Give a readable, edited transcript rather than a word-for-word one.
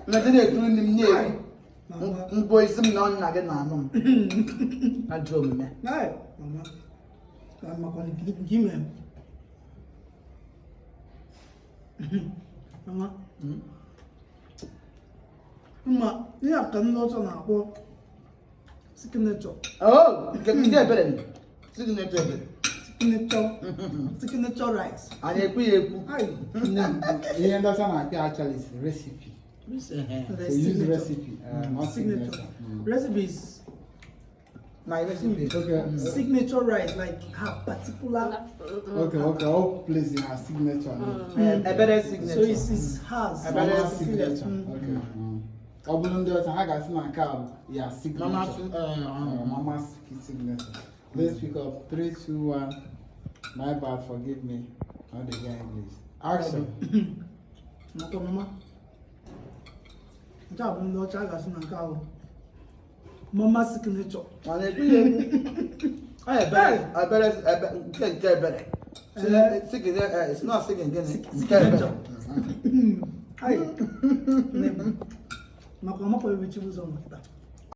Mmeje na-ekuru nri m na-eri. Mama. Mbọ isi m na ọ nna gị na-anụ m. Ajọ omume. Ai, mama. Ka makwa nke ime m. Mama. Mma, ihe a ka ndị ọcha na-akpọ signature. Oh, nke ebere nụ. Signature ebere. Signature rice. Anyị ekwu ya ekwu. Ai, nne m. Ihe ndị ọcha na-akpọ actually is recipe. The So use signature. recipe, not Signature. signature. Recipe is My recipe. Okay. Signature rice, like her particular. Okay. All place in her signature. Ebere So signature. it's hers. Ebere Mama signature. signature. Okay. Ọ bụrụ ndị ọcha, ha ga-asị na nke a bụ ya signature. Mama Mama's signature. Let's pick up. Three, two, one. My bad, forgive me. How they hear English. Action. Maka mama. Nke a bụ ndị ọcha ga-asị na nke ahụ. Mama signature. Ọ na-ekwu ya ekwu. Ọ ebere nke ebere. Signature, it's not signature, gịnị? Nke ebere. Ai. Nne m. Maka ọmakwa ebe Chibuzo nọ kịta.